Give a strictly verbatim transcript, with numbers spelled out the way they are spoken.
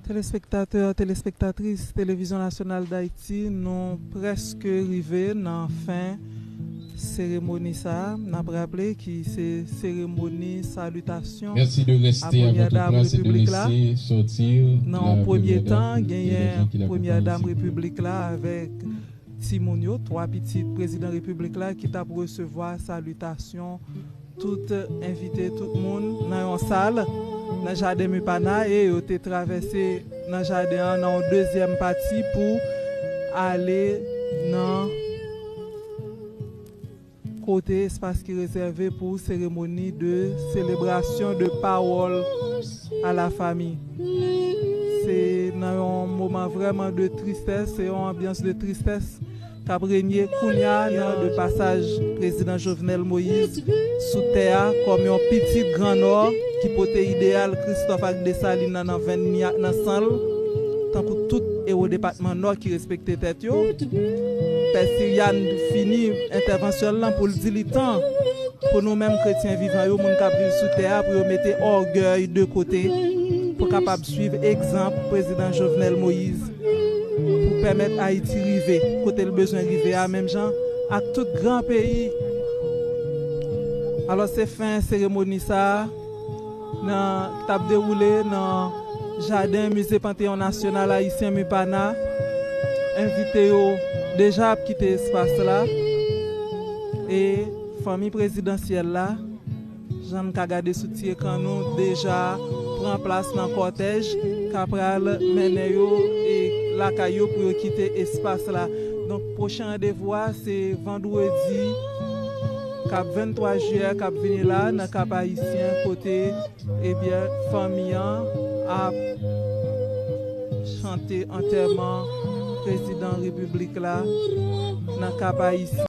Telespektatè, telespektatris Televizyon Nasyonal Dayiti, nou prèske rive nan fen seremoni sa a. N ap raple ki se seremoni salitasyon a Premyè Dam Repiblik la. Nan yon premye tan, genyen Premyè Dam Repiblik la avèk timoun yo, twa pitit Prezidan Repiblik la ki t ap resevwa salitasyon tout envite, tout moun nan yon sal nan jaden Mupana, e yo te travèse nan jaden an nan yon dezyèm pati pou ale nan kote espas ki rezève pou seremoni de selebrasyon de pawòl a la fami. Se nan yon moman vrèman de tristès, se yon anbyans de tristès k ap renye kounye a nan de pasaj Prezidan Jovenel Moïse sou tè a kòm yon pitit Gran Nò ki pote ideyal Kristòf ak Desalin nan, nan venn li ak nan san l, tankou tout ewo depatman Nò ki respekte tèt yo. Pè Siryan fini entèvansyon l lan pou l di li tan pou nou menm kretyen vivan yo, moun k ap viv sou tè a, pou yo mete ògèy de kote, pou kapab swiv egzanp Prezidan Jovenel Moïse, pou pèmèt Ayiti rive kote l bezwen rive a, menm jan ak tout gran peyi. Alò, se fen seremoni sa a nan, k t ap dewoule nan jaden Mize Panteyon Nasyonal Ayisyen, Mupana. Envite yo deja ap kite espas la. E fanmi prezidansyèl la, jan n ka gade sou ti ekran nou, deja pran plas nan kòtèj k ap pral mennen yo e lakay yo pou yo kite espas la. Donk, pwochen randevou a, se vandredi k ap venntwa jiyè k ap vini la nan Kap Ayisyen, kote, ebyen, fanmi an ap chante antèman Prezidan Repiblik la nan Kap Ayisyen.